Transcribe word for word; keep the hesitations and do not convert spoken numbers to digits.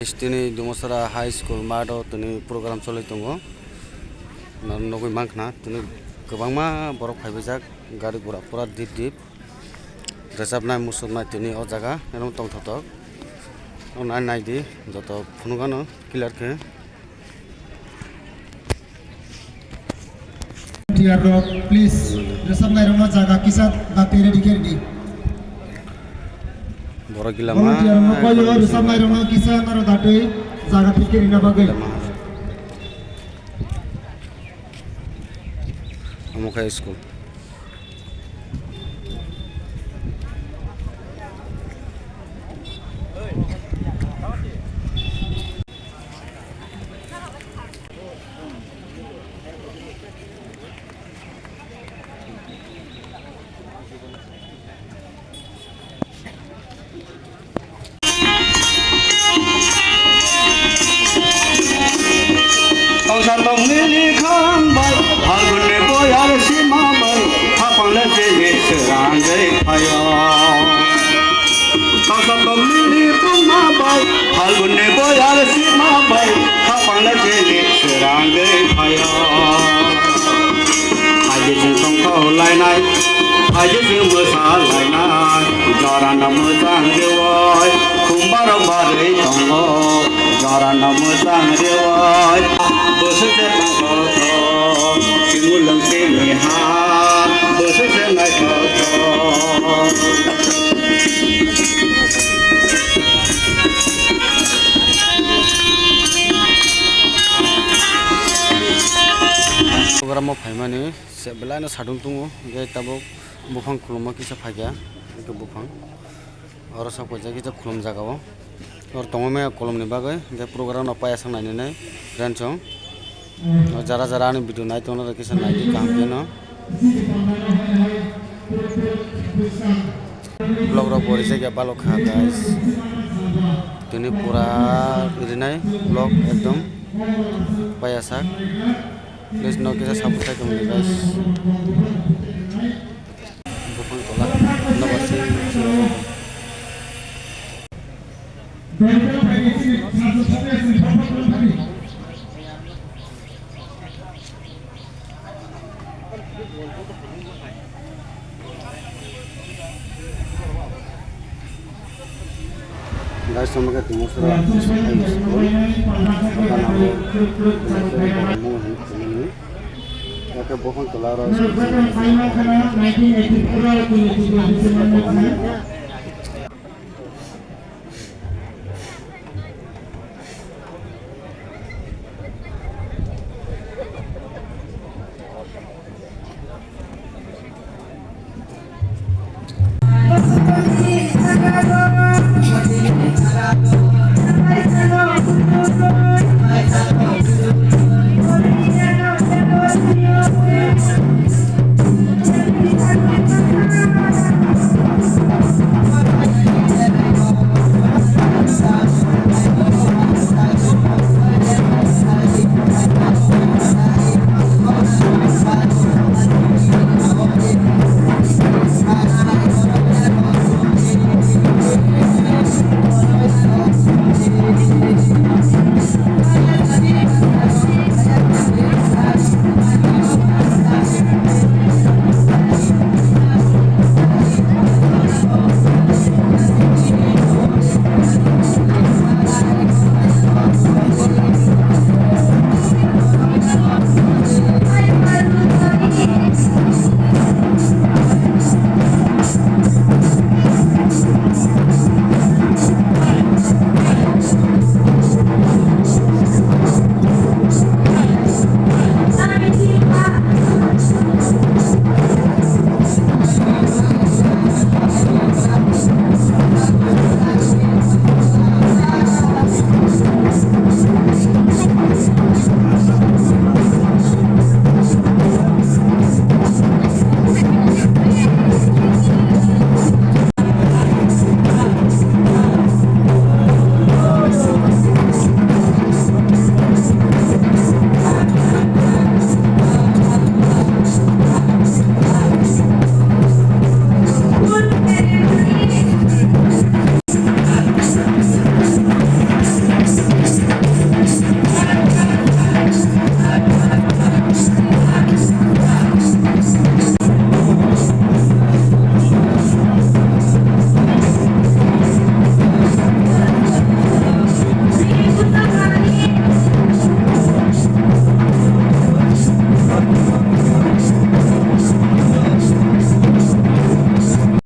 Tini Dumasara High School math o tini program choli tongo. Nogwi mankha tini kwbangma borok phaibaijak, gari gura pura dip dip. Rwchapnai muchupnai tini o jaga eno tongthotok. O nai naidi joto phunukgano clear khe. Volunteer rok, please, rwchapnai rokno jaga kisa dakti ready khe rwdi. Borok gila ma. Volunteer rokno koyo rwchapnai rokno kisa naro dakti jaga thik khe rwna bagwi. Gila ma. Omo khe school. Tongsa tongmili kham bai, Phalgunni boyar sima bai, khapang le jili swrang dei phaio. Tongsa tongmili buma bai, Phalgunni boyar sima bai, khapang le jili swrang dei phaio. Phaidi chwng tongthok lainai, phaidi chwng mwsa lainai, jorano mwchang rwui, khumbarok barwi tongo, jorano mwchang rwui. Bwswk se tongthok, chwng ulwng simi ha, bwswk se naithotok. Program o phaimani se belai no sadung tongo, hingke tabuk buphang khulumma kisa phaikha, hingke buphang oro sok paijak kisa khulum jaga o, oro tongo maya kolom ni bagwi, hingke program no payasang nainani rensong. O jara jara ani video nai tongna rw kisa nai di kaham khe no. Vlog rok bo rijak ya balok kha guys. Tini pura rinai vlog ekdom payasak. Please no kisa subscribe tongdi guys. Buphang tola, nobar se. Guys, tamo khe Dumasara High School. Dokan abo belai khe borok mung hwn tongmani. Yakhe buphang tola aro.